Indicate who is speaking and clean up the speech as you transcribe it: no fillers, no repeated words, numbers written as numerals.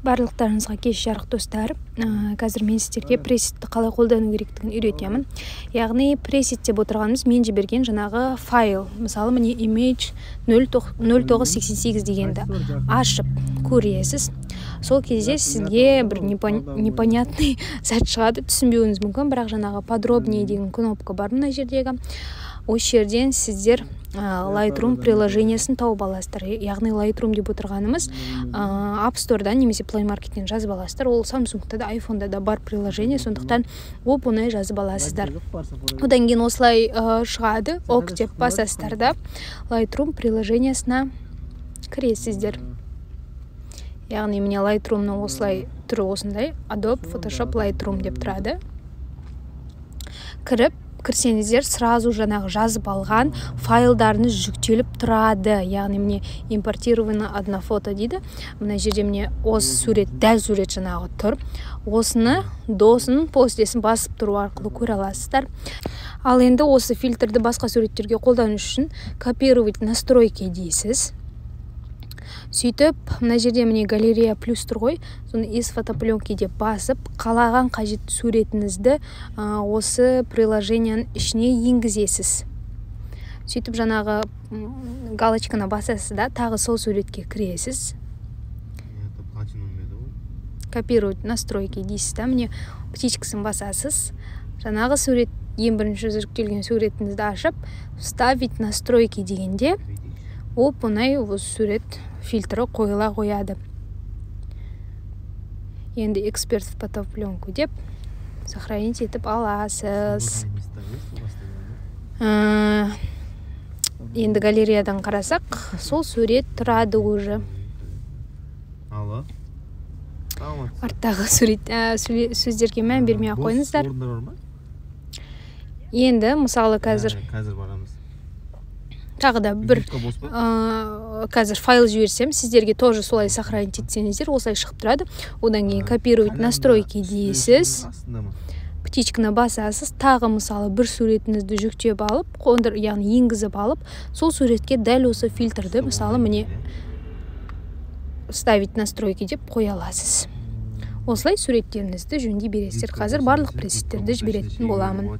Speaker 1: Барлықтарыңызға кеш жарық, достар! Қазір мен сіздерге пресетті қалай қолдану керектігін үйретемін. Яғни пресет деп отырғанымыз мен жіберген жаңағы файл. Мысалы, міне, image 0988 дегенді ашып көресіз. Сол кезде сізге бір непонятный зат шығады, түсінбеуіңіз мүмкін. Бірақ жаңағы «Подробнее» деген кнопка бар мына жердегі. Осы жерден сіздер Lightroom приложениесін тауып аласыздар. Яғни Lightroom деп отырғанымыз App Store'дан немесе Play Market'тен жазып аласыздар. Ол Samsung'та да, iPhone'да да бар приложение, сондықтан оп оңай жазып аласыздар. Одан кейін осылай шығады. «Ок» деп басасыздар да, Lightroom приложениесіне кіресіздер. Яғни міне, Lightroom'ның осылай түрі осындай, Adobe Photoshop Lightroom деп тұрады. Кірсеңіздер, сразу жаңағы жазып алған файлдарыңыз жүктеліп тұрады. Яғни міне, «Импортировано одно фото» дейді. Мына жерде, міне, осы сурет, дәл сурет жаңағы тұр. Осыны до сын, после сін басып тұру арқылы көре аласыздар. Ал енді осы фильтрді басқа суреттерге қолдану үшін «Копировать настройки» дейсіз. Сөйтіп мына жерде, міне, галерея, плюс тұр ғой, соны «Из фотопленки» деп басып, қалаған қажетті суретіңізді осы приложениенің ішіне енгізесіз. Сөйтіп жаңағы галочканы басасыз да, тағы сол суретке кіресіз, «Копировать настройки» дейсіз да, міне, птичкасын басасыз. Жаңағы сурет, ең бірінші жүктелген суретіңізді ашып, «Вставить настройки» дегенде оп оңай осы сурет фильтрі қойыла қояды. Енді «Экспорт в фотопленку» деп сохранить етіп аласыз. Енді галереядан қарасақ, сол сурет тұрады уже.
Speaker 2: Алло.
Speaker 1: Арттағы сурет, сөздерге мән бермей ақ қойыңыздар.
Speaker 2: Орындар бар ма?
Speaker 1: Енді мысалы, қазір
Speaker 2: Қазір барамыз.
Speaker 1: Тағы да бір
Speaker 2: Випка бос па?
Speaker 1: Қазір файл жіберсем сіздерге, тоже солай сохранить етсеңіздер, осылай шығып тұрады. Одан кейін «Копировать настройки» дейсіз,
Speaker 2: Астында ма?
Speaker 1: птичканы басасыз. Тағы, мысалы, бір суретіңізді жүктеп алып қондыр, яғни енгізіп алып, сол суретке дәл осы фильтрді, мысалы, міне, «Вставить настройки» деп қоя аласыз. Осылай суреттеріңізді жөндей бересіздер. Қазір барлық пресеттерді жіберетін боламын.